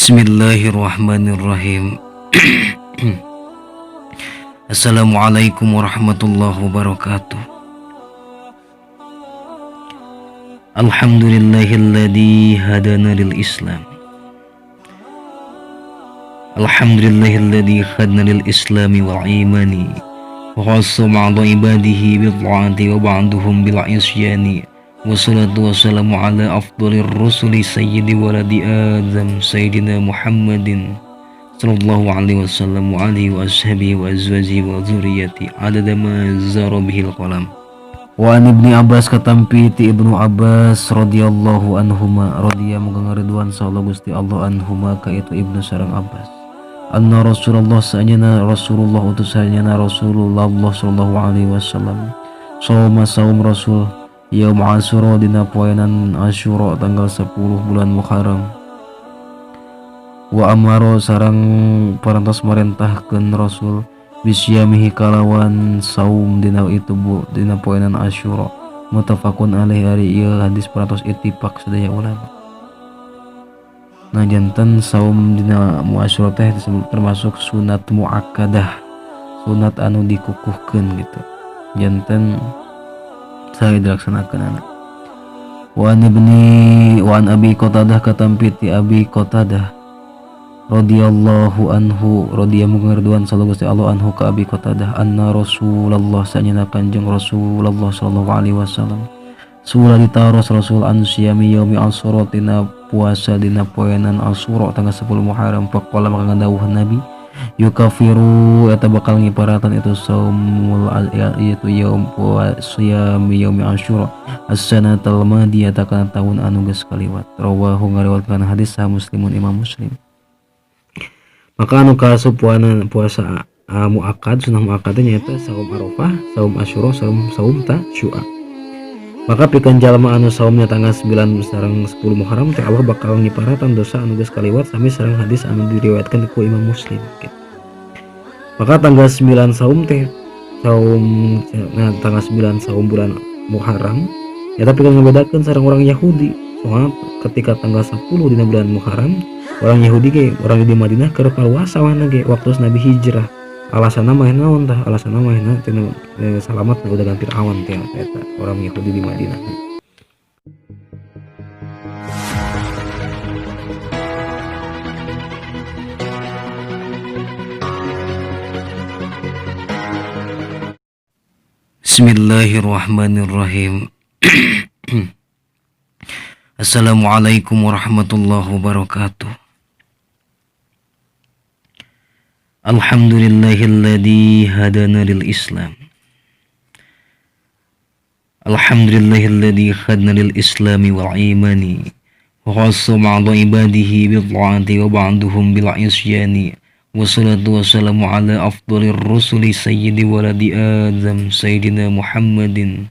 Bismillahirrahmanirrahim. Assalamualaikum warahmatullahi wabarakatuh. Alhamdulillahilladzi hadana lil Islam. Alhamdulillahilladzi hadana lil Islami wal imani wa khassa ba'da ibadihi bil ta'ati wa ba'duhum bil isyani. Wassalatu wassalamu ala afdalir rusuli sayyidi waladi Adam sayyidina Muhammadin sallallahu alaihi wasallam wa alihi wa ashabihi wa azwajihi wa dzurriyyati adada ma zara bihil qalam. Wa an Ibni Abbas katampi ti Ibnu Abbas radhiyallahu anhuma radhiya muga ngaridwan saha Gusti Allah anhuma ka itu Ibnu sareng Abbas. Anna Rasulullah sanyana Rasulullah utusanna Rasulullah sallallahu alaihi wasallam sauma saum Rasul Yaum Asyura dina poenan Asyura tanggal 10 bulan Muharram. Wa amaro sareng parantos marentahkeun Rasul bisyamihi kalawan saum dina itu bu dina poenan Asyura. Muttafaqun alaihi ari ieu hadis parantos ittifaq sadaya ulama. Nah janten saum dina Asyura teh termasuk sunat muakkadah, sunat anu dikukuhkeun gitu. Janten saya dilaksanakan anak. Wa an ibni wa an Abi Qatadah katampi ti Abi Qatadah radhiyallahu anhu radhiya muga saha Gusti Allah anhu ka Abi Qatadah anna Rasulullah sanyana Kanjeng Rasulullah sallallahu alaihi wasallam sula ditaros Rasul an siyami yaumi Asyura tina puasa dina poenan Asyura tanggal 10 Muharram faqala maka ngadawuh Nabi yukafiru eta bakal ngiparatan itu saumul itu yaum siyami yaumi Asyura as-sanatal madiyata kana tahun anu geus kaliwat. Rawahu ngariwayatkeun hadis sah Muslimun Imam Muslim. Maka anu kaasup puasa muakkad sunah muakkad nyaeta saum Arafah, saum Asyura, saum Tasyu'a. Maka pikeun jalma anu saumnya tanggal 9 sareng 10 Muharram teh Allah bakal ngiparatan dosa anu geus kaliwat sami sareng hadis anu diriwayatkeun ku Imam Muslim gitu. Maka tanggal 9 saum teh saum nah, tanggal 9 saum bulan Muharram ya tapi kan ngebedakeun sareng orang Yahudi. Soalnya ketika tanggal 10 dina bulan Muharram orang Yahudi ge orang di Madinah keur paluasa wana ge waktu Nabi hijrah. Alasanna mah naon tah? Alasanna mah tina salamat udah ganti awan teh eta orang Yahudi di Madinah. Bismillahirrahmanirrahim. Assalamualaikum warahmatullahi wabarakatuh. Alhamdulillahilladzi hadana lil Islam. Alhamdulillahilladzi hadana lil Islami wal imani wa khassa ba'da ibadihi bil ta'ati wa ba'duhum bil isyani. Wassalatu wassalamu ala afdalir rusuli sayyidi waladi Adam sayyidina Muhammadin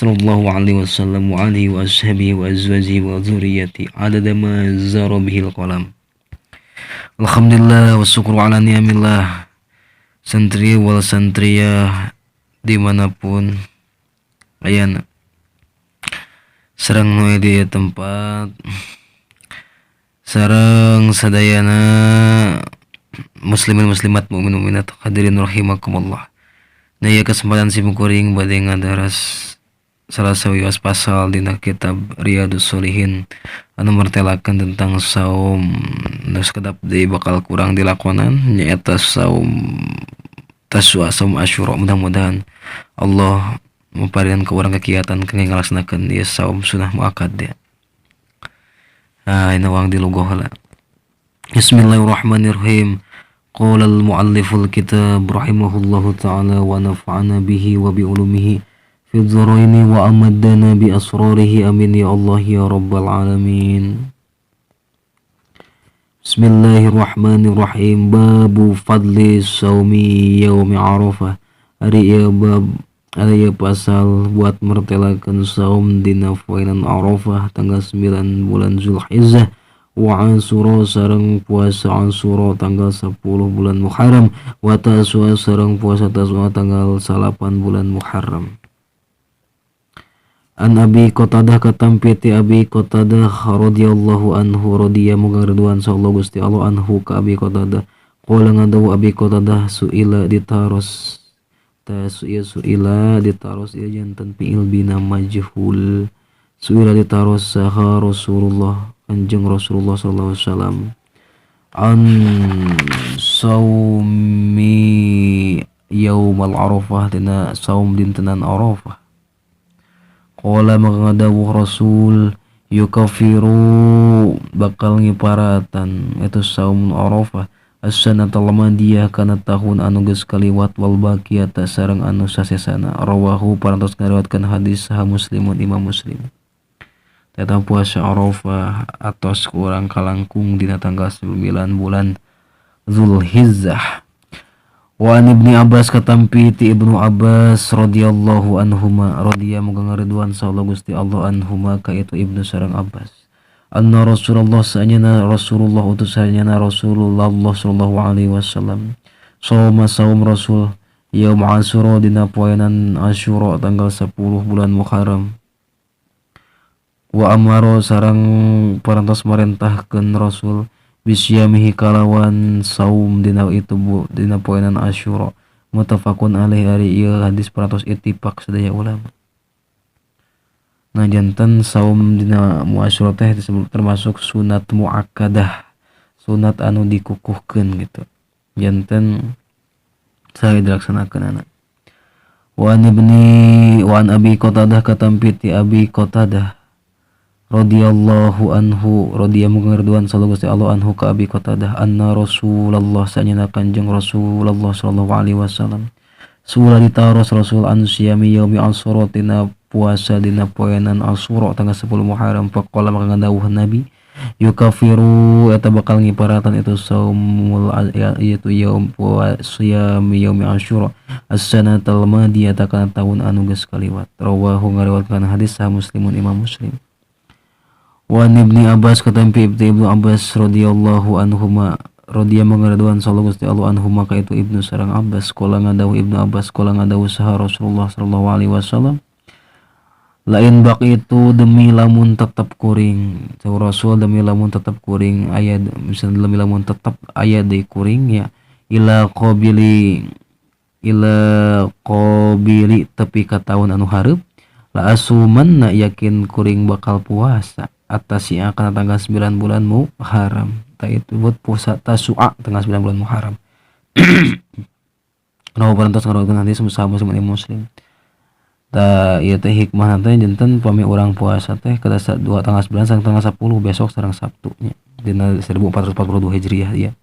sallallahu alaihi wasallam wa alihi wa ashabihi wa azwajihi wa dzurriyyati adada ma zara bihil qalam. Alhamdulillah wa syukru ala ni'amillah. Santri wal santriyah dimanapun ayana sareng nu di tempat sareng sadayana muslimin muslimat mukmin mukminat hadirin rahimakumullah. Nah ieu kesempatan simkuring bade ngadaras salah sawios pasal dina kitab Riyadhus Shalihin anu mertelakeun tentang saum nu sakedap deui bakal kurang dilakonan nyaeta saum Tasua saum Asyura. Mudah-mudahan Allah maparian ka urang kegiatan kenging ngalaksanakeun ieu saum sunah muakkad ya. Ah ini wang dilugoh heula. Bismillahirrahmanirrahim. Qala al-mualliful kitab rahimahullahu taala wa nafa'ana bihi wa bi ulumihi fi dharaini wa amaddana bi asrarihi amin ya Allah ya rabbal alamin. Bismillahirrahmanirrahim. Babu fadli saumi yaumi Arafah. Ari ieu bab ari ieu pasal buat mertelakeun saum dina poenan Arafah tanggal 9 bulan Zulhijjah wa Asyura sareng puasa Asyura tanggal 10 bulan Muharram wa Tasua sareng puasa Tasua tanggal 8 bulan Muharram. An Abi Qatadah katampi ti Abi Qatadah radhiyallahu anhu radhiya muga ridwan saha Allah Gusti Allah anhu ka Abi Qatadah qala ngadawuh Abi Qatadah suila ditaros ta suila suila ditaros ieu janten fi'il bina majhul suila ditaros saha Rasulullah Kanjeng Rasulullah sallallahu alaihi wasallam an saumi yaumal arafah tina saum dintenan arafah. Qala maka ngadawuh Rasul yukafiru bakal ngiparatan itu saum Arafah as-sanatal madiyah kana tahun anu geus kaliwat wal baqiyata sareng anu sasesana rawahu parantos ngariwayatkeun hadis saha Muslimun Imam Muslim. Eta puasa Arafah atos ku urang kalangkung dina tanggal 9 bulan Zulhijjah. Wa an Ibni Abbas katampi ti Ibnu Abbas radhiyallahu anhuma radhiya muga ngaridwan saha Allah Gusti Allah anhuma ka itu Ibnu sareng Abbas. Anna Rasulullah saanyana Rasulullah utusanna Rasulullah sallallahu alaihi wasallam sauma saum Rasul yaum Asyura dina poenan Asyura tanggal 10 bulan Muharram. Wa amaro sareng parantos marentahkeun Rasul bisyamihi kalawan saum dina itu bu dina poenan Asyura muttafaqun alaih ari ieu hadis parantos ittifaq sadaya ulama. Nah janten saum dina Asyura teh disebut termasuk sunat muakkadah, sunat anu dikukuhkeun gitu. Janten saya dilaksanakeun anak. Wa an ibni wa an Abi Qatadah katampi ti Abi Qatadah radhiyallahu anhu radhiya muga ridwan sallallahu Gusti Allah anhu ka Abi Qatadah anna Rasulullah sanyana Kanjeng Rasulullah sallallahu alaihi wasallam sula ditaros Rasul an siyami yaumi Asyura tina puasa dina poenan Asyura tanggal 10 Muharram faqala maka ngadawuh Nabi yukafiru eta bakal ngiparatan itu saumul ya, itu yaum siyami yaumi Asyura as-sanatal madiyata kana tahun anu geus kaliwat rawahu ngariwayatkeun hadis sah Muslimun Imam Muslim. Wa an Ibni Abbas katampi Ibnu Abbas radhiyallahu anhuma radhiya mangradwan sallallahu Gusti Allah anhuma ka itu Ibnu sareng Abbas qala ngadawuh Ibnu Abbas qala ngadawuh saha Rasulullah sallallahu alaihi wasallam lain bak itu demi lamun tetep kuring saur Rasul demi lamun tetep kuring aya misalnya demi lamun tetep aya deui kuring ya ila qabili tepi ka taun anu hareup la asumanna yakin kuring bakal puasa atas ya kana tanggal 9 bulan Muharram. Ta itu buat puasa Tasu'a tanggal 9 bulan Muharram. Rawu parantos ngariwayatkeun hadis muslim Muslim. Ta ieu teh hikmah teh janten pami urang puasa teh kada dua tanggal 9 sareng tanggal 10 besok sareng Sabtu nya dina 1442 Hijriah ieu.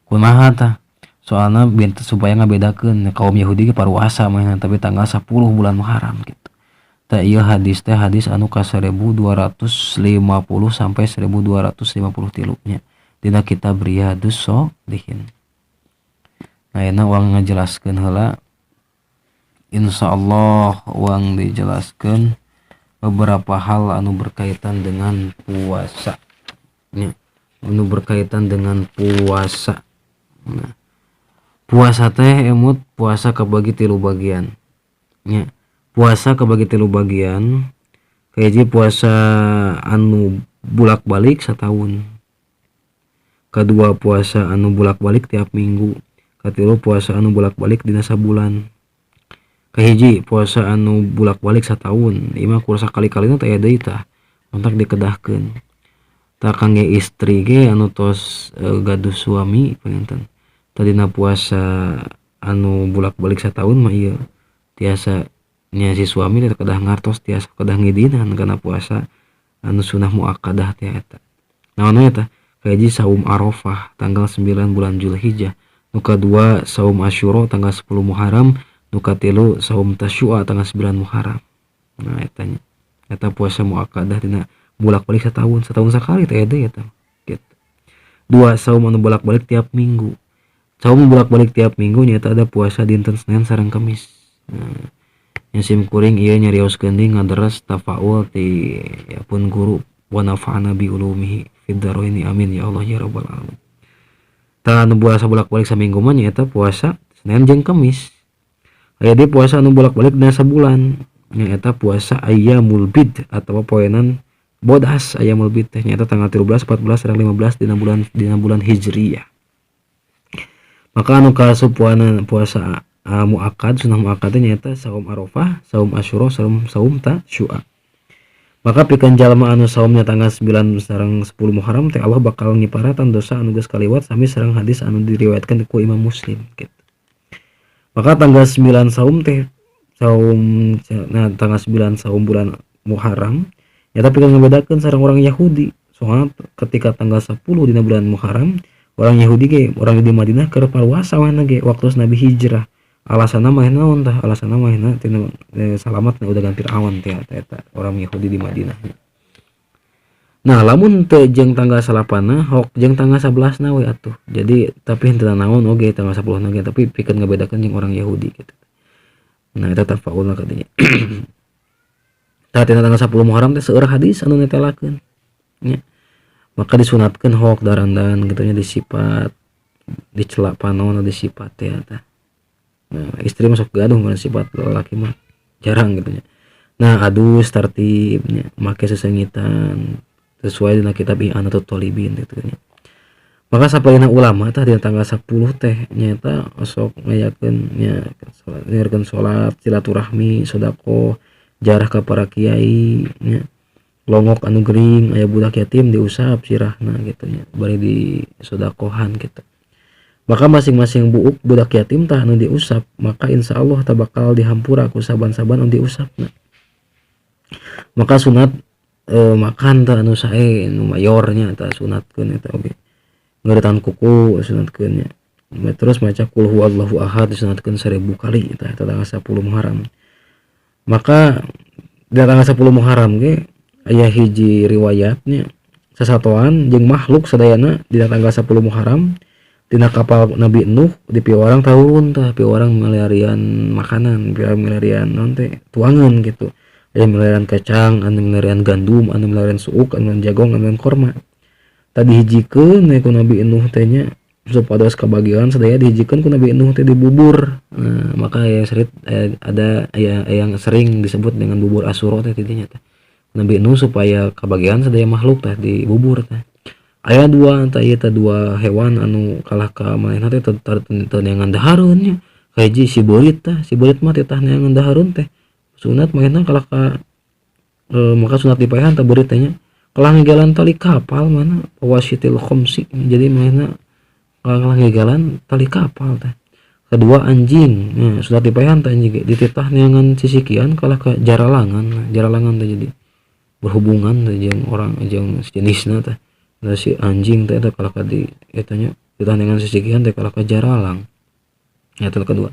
Kumaha tah? Soalna benten supaya ngabedakeun kaum Yahudi ge paruasa mah tapi tanggal 10 bulan Muharram gitu. Tah ieu hadis teh hadis anu ka 1250 sampai 1253 nya dina kitab Riyadhus Shalihin. Nah ayeuna urang ngajelaskeun heula insyaallah urang dijelaskeun beberapa hal anu berkaitan dengan puasa nya, anu berkaitan dengan puasa. Nah, puasa teh emut puasa kabagi tilu bagian nya. Puasa kabagi tilu bagian. Kahiji puasa anu bulak-balik satahun, kedua puasa anu bulak-balik tiap minggu, katilu puasa anu bulak-balik dina sabulan. Kahiji puasa anu bulak-balik satahun ieu mah kur sakali-kalina teh aya deui tah kontak dikedahkeun. Tah kangge istri ge anu tos gaduh suami panginten tadina puasa anu bulak-balik satahun mah ieu tiasa nya si suami teh kedah ngartos tiasa kedah ngidinan kana puasa anu sunah muakkadah teh eta. Naon we tah? Kahiji saum Arafah tanggal 9 bulan Zulhijjah, nu kadua saum Asyura tanggal 10 Muharram, nu katilu saum Tasyu'a tanggal 9 Muharram. Nah eta nya. Eta puasa muakkadah dina bolak-balik setahun, setahun sakali teh deui eta gitu. Dua saum anu bolak-balik tiap minggu. Saum bolak-balik tiap minggu nyaeta ada puasa dinten Senin sareng Kamis. Nah, nya sim kuring ieu nyarioskeun deui ngaderes tafaul ti ya pun guru wa nafa'ana bi ulumihi fid dharaini amin ya Allah ya rabbal alamin. Tah anu puasa bolak-balik saminggu mah nyaeta puasa Senin jeung Kamis. Aya deui puasa anu bolak-balik dina sabulan. Nyaeta puasa ayyamul bid atawa poenan bodas. Ayyamul bid teh nyaeta tanggal 13, 14, sareng 15 dina bulan Hijriyah. Maka anu kaasup puasa muakkad, sunah muakkad teh nyaeta saum Arafah, saum Asyura, saum saum Tasua. Maka pikeun jalma anu saumnya tanggal 9 sareng 10 Muharram teh, Allah bakal ngiparatan dosa anu geus kaliwat, sami sareng hadis anu diriwayatkeun ku Imam Muslim gitu. Maka tanggal 9 saum teh saum, nah, tanggal 9 saum bulan Muharram ya, tapi kan ngebedakeun sareng orang Yahudi. Soalnya ketika tanggal 10 dina bulan Muharram, orang Yahudi ge, orang di Madinah keur paruasa ge waktu Nabi hijrah. Alasanna mah naon tah? Alasanna mah tina salamat na udagan Fir'aun teh eta orang Yahudi di Madinah. Nah, lamun teu jeung tanggal 9 hok jeung tanggal 11 na we atuh. Jadi tapi henteu naon oge tanggal 10 na ge, tapi pikeun ngabedakeun jeung orang Yahudi gitu. Nah, eta tafaulna katanya. Tah, tina tanggal 10 Muharram teh seueur hadis anu netelakeun nya. Maka disunatkeun hok darandan gitu nya, disipat, dicela panon, disipat teh tah. Nah, istri masuk gaduh mana sifat, lelaki mah jarang gitu nya. Nah, adus tertibnya, make sesengitan sesuai dengan kitab I'anatul Thalibin gitu nya. Maka sapalihna ulama tah di tanggal 10 teh nyaeta osok ngayakeun nya ngayakeun salat, silaturahmi, sedekah, jarah ka para kiai nya, longok anu gering, aya budak yatim diusap sirahna gitu nya, bari di sodakohan gitu. Maka masing-masing buuk budak yatim tah anu diusap, maka insya Allah tak bakal dihampura ku saban-saban anu diusapna. Maka sunat makan tah anu sae, anu mayornya tah, sunatkeun eta oge. Ngeuretan kuku sunatkeun nya. Terus maca qul huwallahu ahad disunatkeun 1000 kali tah, eta tanggal 10 Muharram. Maka di tanggal 10 Muharram ge aya hiji riwayatnya, sasatoan jeung makhluk sadayana di tanggal 10 Muharram tina kapal Nabi Nuh di piwarang turun tah, piwarang milarian makanan, piwarang milarian naon teh, tuangan gitu. Aya milarian kacang, anu milarian gandum, anu milarian suuk, anu jagong, anu korma. Tadi dihijikeun ku Nabi Nuh teh nya, supados kabagian sadaya, dihijikeun ku Nabi Nuh teh dibubur. Nah, maka ya sering ada ya yang sering disebut dengan bubur Asyura teh tidinya teh. Nabi Nuh supaya kabagian sadaya makhluk teh dibubur teh. Aya dua tah ieu teh, dua hewan anu kalah ka manehna teh teu neangan dahareun nya. Kahiji si beurit tah, si beurit mah titah neangan dahareun teh sunat manehna kalah ka maka sunat dipaehan tah beurit teh nya. Kalah ngegalan tali kapal mana wasitil khamsi, jadi manehna kalah ngegalan tali kapal teh. Kedua anjing nya, sunat dipaehan tah anjing ge, dititah neangan sisikian kalah ka jaralangan. Jaralangan teh jadi berhubungan teh jeung orang, jeung sejenisna teh. Nah, si anjing teh eta kalah ka di eta nya, dititah neangan sisikian teh kalah ka jaralang. Eta kedua.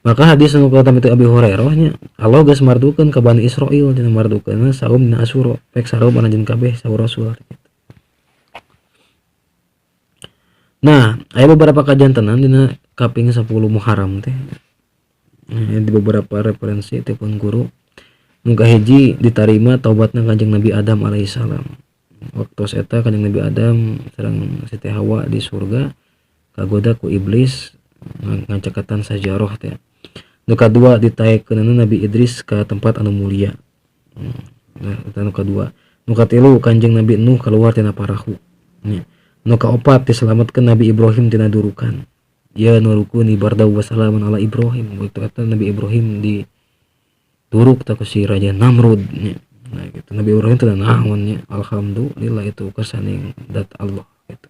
Maka hadis anu pertama itu Abi Hurairah nya, Allah geus mardukeun ka Bani Israil dina mardukeunna saum dina Asyura, pek saum anjeun kabeh, saur Rasul gitu. Nah, aya beberapa kajantenan dina kaping 10 Muharram teh. Nah, di beberapa referensi teh pun guru. Nu kahiji, ditarima taubatna Kanjeng Nabi Adam alaihissalam. Waktu eta Kanjeng Nabi Adam sareng Siti Hawa di surga kagoda ku iblis ngacakatan sajarah teh. Nu kadua, ditaekkeunana Nabi Idris ka tempat anu mulia. Nah, eta nu kadua. Nu katilu, Kanjeng Nabi Nuh keluar tina parahu nya. Nu kaopat, diselamatkeun Nabi Ibrahim tina durukan. Ya naru kuni bardaw wa salaman ala Ibrahim. Waktu eta Nabi Ibrahim di duruk tah ku si Raja Namrud nya. Nah gitu, Nabi Ibrahim teh naon nya, alhamdulillah itu kersaning dat Allah gitu.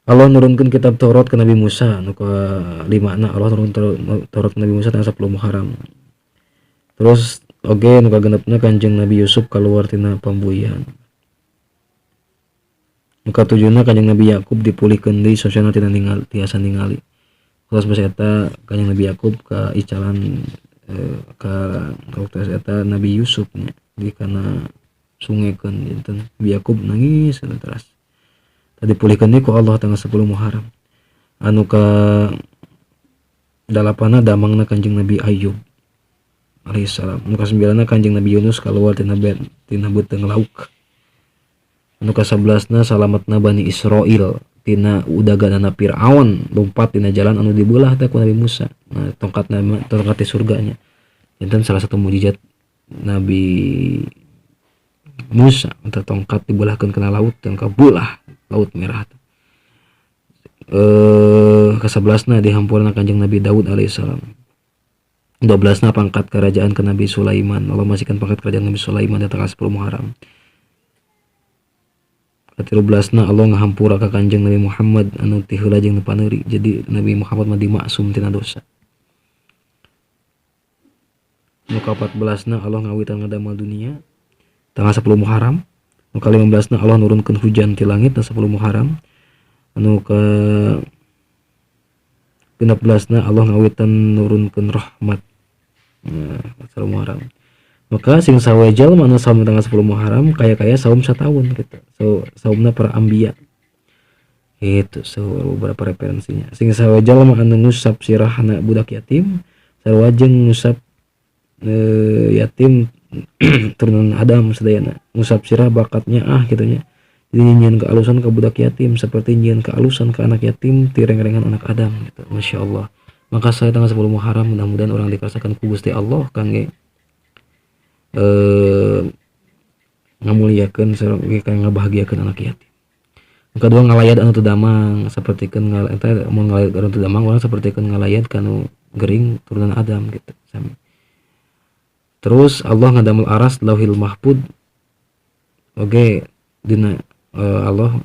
Allah nurunkeun kitab Taurat ke Nabi Musa. Nu kalimana, Allah nurun Taurat ke Nabi Musa tanggal 10 Muharram. Terus oge nu kagenepna, Kanjeng Nabi Yusuf keluar tina pambuihan. Nu katujuna, Kanjeng Nabi Yakub dipulihkeun deui sosialna tina ningali tiasa ningali. Terus basa eta Kanjeng Nabi Yakub ka icalan ka waktu eta Nabi Yusuf nya di kana sungekeun janten Nabi Yakub nangis terus. Tadi pulihkeun deui ku Allah tanggal 10 Muharram. Anu ka dalapanna, damangna Kanjeng Nabi Ayub alaihissalam. Nu kasembilanna, Kanjeng Nabi Yunus keluar tina beuteung lauk. Anu kasebelasna, salametna Bani Israil tina udaganana Fir'aun, lompat tina jalan anu dibelah teh ku Nabi Musa. Nah, tongkatna tongkat di surganya. Janten salah satu mukjizat Nabi Musa eta tongkat dibelahkeun kana laut dan kabelah laut merah. Kasebelasna dihampurna Kanjeng Nabi Daud alaihissalam. 12na pangkat kerajaan ke Nabi Sulaiman. Allah masihkan pangkat kerajaan Nabi Sulaiman di tanggal 10 Muharram. Katilubelasna Allah ngahampura ka Kanjeng Nabi Muhammad anu ti heula jeung nu paneuri. Jadi Nabi Muhammad mah dimaksum tina dosa. Nu ka-14na Allah ngawitan ngadamel dunia tanggal 10 Muharram. Nu ka-15na Allah nurunkeun hujan ti langit tanggal 10 Muharram. Anu ka-16na Allah ngawitan nurunkeun rahmat. Nah, 10 Muharram. Maka sing sawe jalma anu saum tanggal 10 Muharram kaya-kaya saum satahun gitu. So, saumna para anbiya. Itu so beberapa referensinya. Sing sawe jalma anu ngusap sirahna budak yatim, sarua jeung ngusap yatim turunan Adam sadayana. Ngusap sirah bakatnya ah gitu nya. Jadi nyieun kealusan ke budak yatim seperti nyieun kealusan ke anak yatim ti reng-rengan anak Adam gitu. Masya Allah. Maka saya tanggal 10 Muharram mudah-mudahan orang dikasakan ku Gusti Allah kangge ngamuliakeun sareng ngabahagiakeun anak yatim. Nu kadua ngalayat anu teu damang sapertikeun eta mun ngalayat anu teu damang urang sapertikeun ngalayat kanu gering turunan Adam gitu sami. Terus Allah ngadamel aras Lauhil Mahfud. Oke, dina Allah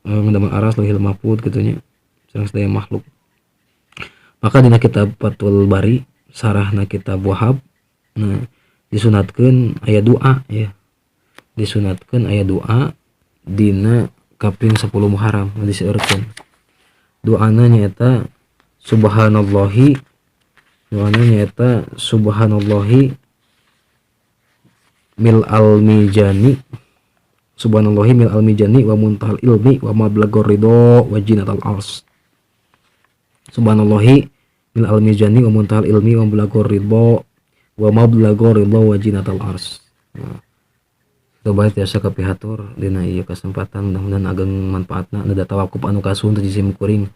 ngadamel aras Lauhil Mahfud kitu nya sareng sadaya makhluk. Maka dina kitab Fathul Bari sarahna kitab Wahab, nah disunatkeun aya doa ya. Disunatkeun aya doa dina kaping 10 Muharram diseueurkeun. Doana nyaeta subhanallahi, doana nyaeta subhanallahi mil al mizani, subhanallahi mil al mizani wa muntahal ilmi wa mablaghur ridho wa jinatal ars. Subhanallahi mil al mizani wa muntahal ilmi wa mablaghur ridho wa mablaghur ridho wa jinatal ars. Nah, coba tiasa kapihatur dina ieu kesempatan, mudah-mudahan ageng manfaatna. Nu tawakup anu kasuhun teh sim kuring,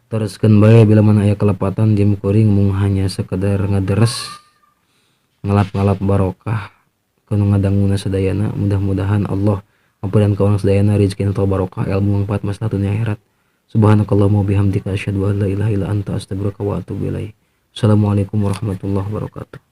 teruskeun bae bila mana aya kelepatan sim kuring mung hanya sekedar ngaderes ngalap-ngalap barokah kanu ngadanguna sadayana. Mudah-mudahan Allah ampunan ka urang sadayana rezeki atau barokah, ilmu, manfaat masalah dunia akhirat. Subhanakallahumma bihamdika asyhadu an la ilaha illa anta astaghfiruka wa atubu ilaik. Assalamualaikum warahmatullahi wabarakatuh.